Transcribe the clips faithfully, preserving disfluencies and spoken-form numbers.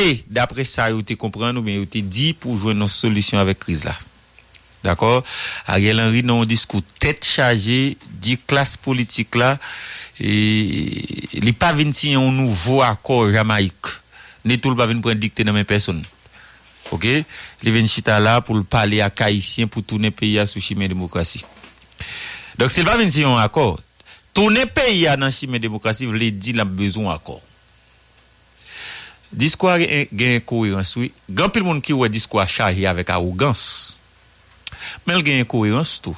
e, daprè sa yo te konprann oubyen yo te di pou jwenn yon solisyon avèk kriz la. Dakò? Ariel Henry, nan yon diskou tèt chaje, di klas politik la, e, li pa vin siyen yon nouvo akò Jamayik. Ni tou l pa vin pran dikte nan men pèsonn. Oke? Li vin chita la pou l pale ak Ayisyen pou tounen peyi a sou chimen demokrasi. Donk, si l pa vin siyen yon akò, tounen peyi a nan chimen demokrasi vle di l ap bezwen yon akò. Diskou a gen, gen enkoerans, wi. Gen anpil moun ki wè diskou a chaje avèk awogans. Men l gen enkoerans tou.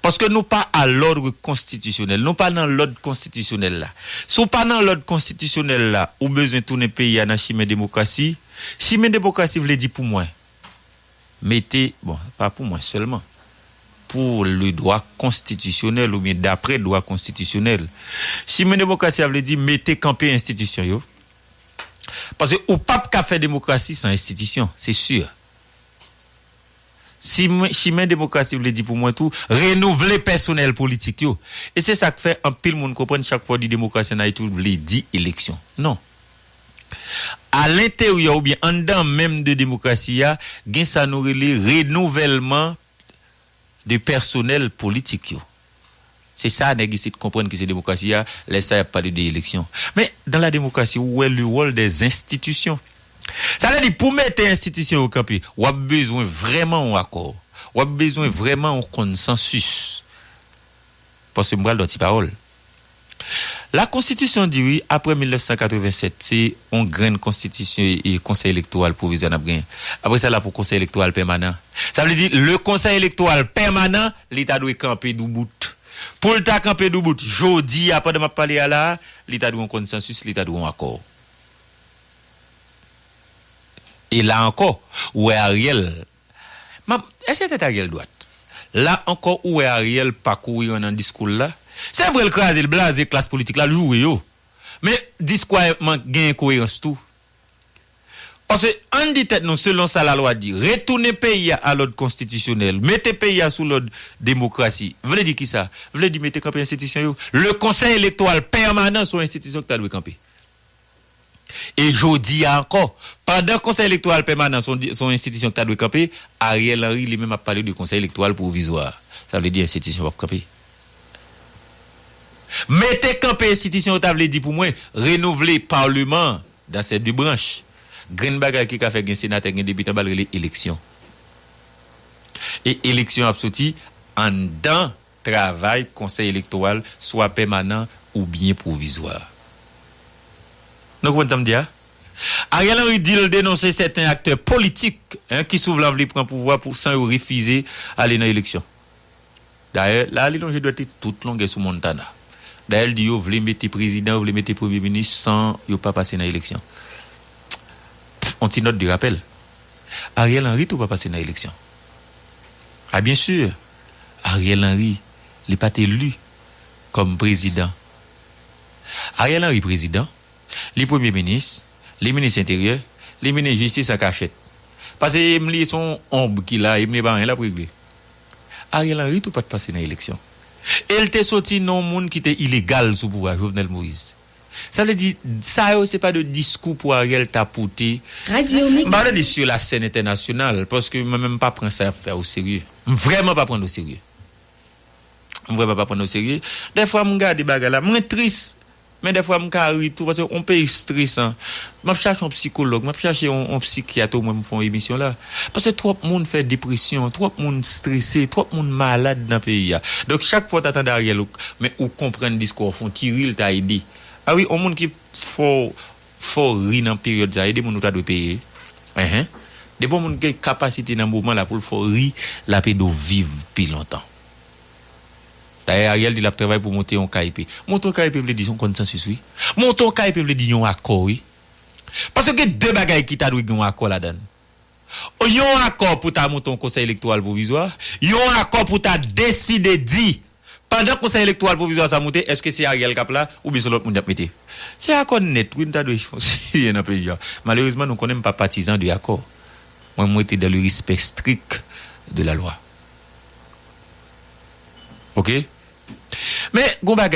Paske nou pa à l'ordre constitutionnel, nou pa nan lòd konstitisyonèl la. Si w pa nan lòd konstitisyonèl la, ou bezwen tounen peyi a nan chimen demokrasi. Chimen demokrasi vle di pou mwen, mete, bon, pa pou mwen sèlman, pour le droit constitutionnel oubyen daprè dwa konstitisyonèl. Chimen demokrasi a vle di mete kanpe enstitisyon yo. Paske ou p ap ka fè demokrasi san enstitisyon, se si. Chimen, chimen demokrasi vle di pou mwen tou, renouvle pèsonèl politik yo. E se sa k fè anpil moun konprann chak fwa w di demokrasi an Ayiti, w vle di eleksyon. Non. Alenteryè oubyen anndan menm de demokrasi a, gen sa nou rele renouvèlman de pèsonèl politik yo. Se sa nèg isit konprann ki se demokrasi a, lè sa y ap pale de eleksyon. Men, dans la démocratie, ou wè le rôle des institutions. Sa vle di, pou mete enstitisyon yo kanpe, w ap bezwen vrèman yon akò. W ap bezwen vrèman yon konsansis. Paske m pral di w ti pawòl. La Constitution di wi, apre mil nèf san katreven sèt, se yon grenn konstitisyon e, e konsèy elektoral pwovizwa n ap genyen. Apre sa, l ap yon konsèy elektoral pèmanan. Sa vle di, le konsèy elektoral pèmanan, li ta dwe kanpe doubout. Pou l ta kanpe doubout, jodi a, pandan m ap pale a la, li ta dwe yon konsansis, li ta dwe yon akò. E la ankò, ou wè Ariel, m ap, èske tèt Ariel dwat? La ankò, ou wè Ariel pa kouri nan diskou l la. Se vre l kraze, l blaze klas politik la, l joure yo. Men diskou a man-, gen enkoerans tou. Paske, ann di tèt nou, selon sa lalwa di, retounen peyi a a lòd konstitisyonèl, mete peyi a sou lòd demokrasi, vle di kisa? Vle di mete kanpe enstitisyon yo. Le Konsèy Elektoral Pèmanan se yon enstitisyon ki ta dwe kanpe. E jodi a ankò, pandan Konsèy Elektoral Pèmanan se yon, se yon enstitisyon ki ta dwe kanpe, Ariel Henry li menm ap pale de Konsèy Elektoral Pwovizwa. Sa vle di enstitisyon p ap kanpe. Mete kanpe enstitisyon yo ta vle di pou mwen, renouvle palman an dans ses deux branches. Grenn bagay ki ka fè gen senatè, gen depite anba l rele eleksyon. E eleksyon ap soti anndan travay konsèy elektoral, swa pèmanan oubyen pwovizwa. Nou konprann sa m di a? Ariel Henry di l denonse sèten aktè politik, en, ki souvlan vle pran pouvwa pou, san yo refize ale nan eleksyon. Dayè, la li lonje dwèt li tout longè sou Montana. Dayè, l di yo vle mete prezidan, yo vle mete premye minis san yo pa pase nan eleksyon. On ti nòt de rapèl. Ariel Henry tou pa pase nan eleksyon. A byen si, Ariel Henry, li pa t eli kòm prezidan. Ariel Henry prezidan, li premye minis, li minis enteryè, li minis jistis an kachèt. Paske M li se yon onb ki la, M li pa anyen l ap regle. Ariel Henry tou pa t pase nan eleksyon. E l te soti nan yon moun ki te ilegal sou pouvwa, Jovenel Moïse. Sa vle di, sa yo se pa de diskou pou Ariel ta pote. M pa vle di sur la scène internationale, paske mwen menm m pa pran sa y ap fè a o serye. M vrèman pa pran l o serye. M vrèman pa pran l o serye. Dèfwa m gade bagay la, mwen tris. Men dèfwa m ka ri tou, paske yon peyi stresan. M ap chache yon psikològ, m ap chache yon, yon psikyat omwen m fè yon emisyon la. Paske twòp moun fè depresyon, twòp moun strese, twòp moun malad nan peyi a. Donk, chak fwa w ta tande Ariel, ou, men ou konprann diskou a, w fè yon ti ri, l ta ede. A wi, yon moun ki fè w, fè w ri nan peryòd sa, e de moun ou ta dwe peye. Enhen. Depi yon moun gen kapasite nan moman la pou l fè w ri, l ap ede w viv pi lontan. Dayè, Ariel di l ap travay pou monte yon K I P. Monte yon K I P vle di yon konsansis, wi. Monte yon K I P vle di yon akò, wi. Paske gen de bagay ki ta dwe gen yon akò ladan l. Yon akò pou ta monte yon konsèy elektoral pwovizwa, yon akò pou ta deside di, pandan konsèy elektoral pwovizwa sa monte, èske se Ariel k ap la, oubyen se lòt moun y ap mete? Se akò nèt, wi, n ta dwe siyen nan peyi a. Malerezman, nou konnen m pa patizan de akò. Mwen, m rete dans le respect strict de la loi. Oke? Men, gon bagay